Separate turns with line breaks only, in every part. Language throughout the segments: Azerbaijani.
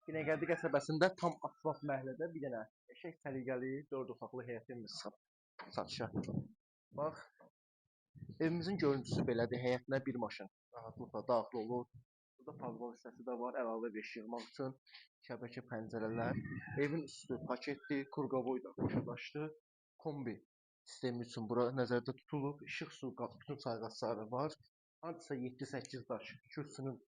Binəqədi qəsəbəsində tam asfalt məhəllədə bir dənə qəşəng səliqəli 4 otaqlı həyət evimiz satışa. Bax, evimizin görüntüsü belədir. Həyətinə bir maşın rahatlıqla daxil olur. Burada podval hissəsi də var, əlavə bir iş yığmaq üçün. Şəbəkə pəncərələr. Evin üstü paketdir, kurqavoy da qoşadaşdır. Kombi sistemi üçün bura nəzərdə tutulub. İşıq, su, qaz, bütün sayğacları var. Hardasa 7-8 daş kürsünün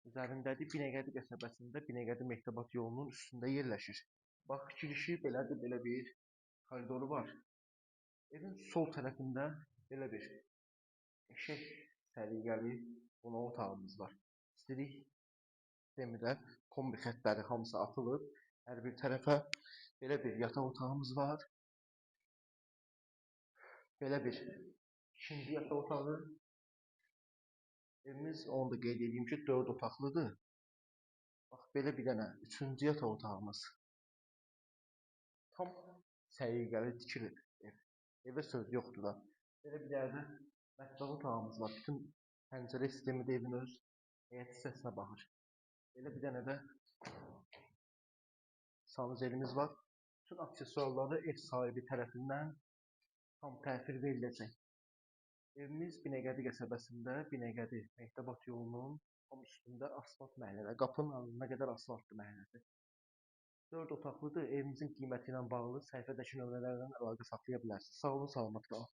üzərindədir. Binəqədi qəsəbəsində Binəqədi Mehtabat yolunun üstündə yerləşir. Bax, girişi belədir, belə bir koridoru var. Evin sol tərəfində belə bir qəşəng səliqəli qonaq otağımız var. İstilik sistemi də kombi xəttləri hamısı atılıb. Hər bir tərəfə belə bir yataq otağımız var. Belə bir ikinci yataq otağı. Evimiz, onu da qeyd edeyim ki, 4 otaqlıdır. Bax, belə bir dənə üçüncü yataq otağımız. Tam səliqəli tikilib ev. Evə söz yoxdur da. Belə bir dənə də mətbəx otağımız var. Bütün pəncərə sistemi də evin öz həyət hissəsinə baxır. Belə bir dənə də sanuzelimiz var. Bütün aksesuarları ev sahibi tərəfindən tam təhvil veriləcək. Evimiz Binəqədi qəsəbəsində, Binəqədi Mehtabat yolunun tam üstündə asfalt məhəllədə. Qapının ağzına qədər asfaltlı məhəlləsi. 4 otaqlıdır. Evimizin qiyməti ilə bağlı səhifədəki nömrələrlə əlaqə saxlaya bilərsiniz. Sağ olun, salamat qalın.